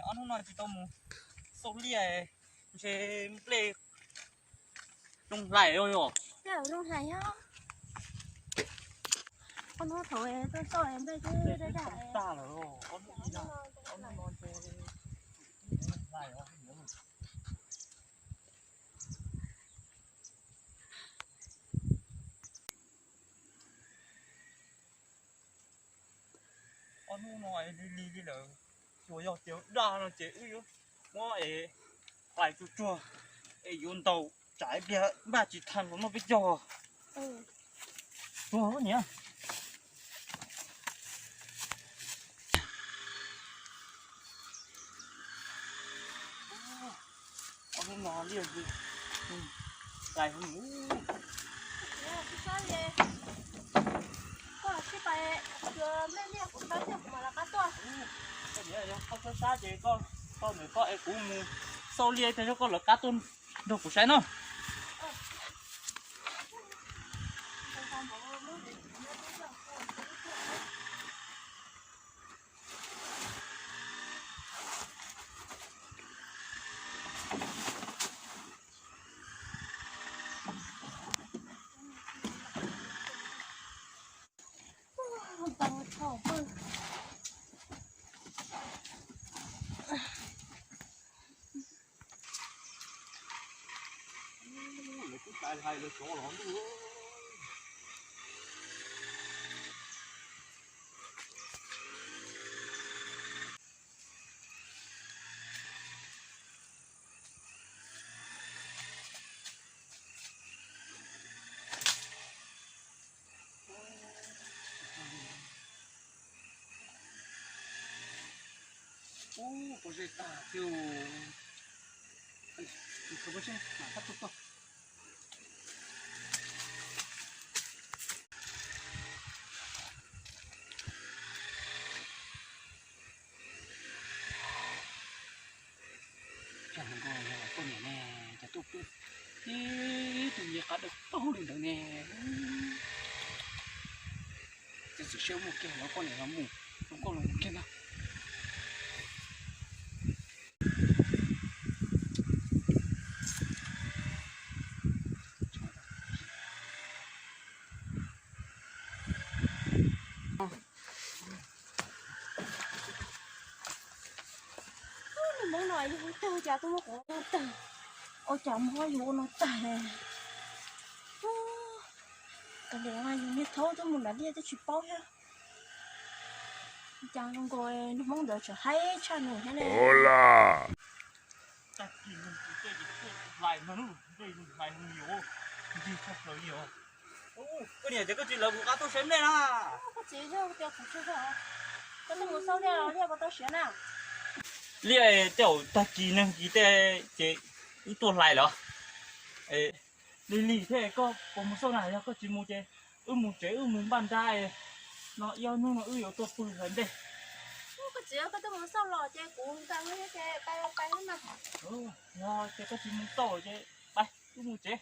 Ob hnub no tsis tau mus xauj liaj, ntshe nplej zoo hlais os. Zoo hlais os. Ob hnub thaum tuaj xauj nplej twb daj daj tag lawm. Ob hnub no ntshe hlais os. Ob hnub no lig lig li lawm, tsuas yog tias daj no ces wb yuav muab es pais tsuag tsuag es yuav ntaus tsam ib pliag npaj tsis tau los noj peb caug. Tsuag niam. Ob hnub no liaj hlais heev. Koj sib pais, nplej liaj kuv sab thiab kuv mam rov qab tuaj. Koj niam, yog koj sab sab ces koj, koj ntawm koj es kuv mus xauj liaj tag zog koj lawv qab tuaj nrog kuv saib no. Lawv twb tais hais lawv tsov los ntuj. Ub, pob zeb tag thiab. Pob zeb mas tag tuaj tuaj. Cas hluas nkauj yog koj niam ne, cas tuaj pw ib tug me qab dawb paug li ntawd ne. Txiav txim siab mus kiag los koj niam los mus, los koj los mus kiag ntag. Lub hmoob no yug tag cas tuaj muab kuv ua no tag, ua cas muab yug ua no tag. Kav liam, yus niag thaub twb mus nram liaj twb tsis paub thiab. Cas zoo nkaus niag hmoob ntawd tseem haib tshaj nws thiab ne. Tag kis no ces tej zaum tuaj hlais no, tej zaum hlais no yuav ncig tshaj plaws li os. Koj niam, ces koj tsis lawv kuv qab tuaj saib nplej na? Koj txiv, yog tias kuv tsis yog, koj tuaj mus xauj liaj, liaj puas tau siav na? Liaj tej zaum tag kis neeg kis tej ces wb tuaj hlais lawm. Lig lig thiab, koj puas mus xauj na? Yog koj tsis mus ces wb mus tsev, wb mus npaj nra no, ib ob hnub no wb yuav tuaj pw hlais nplej. Koj txiv, koj tuaj mus xauj los ces kuv nqa mus thiab ces pais pais na. Yog ces koj tsis mus xauj ces pais, wb mus tsev.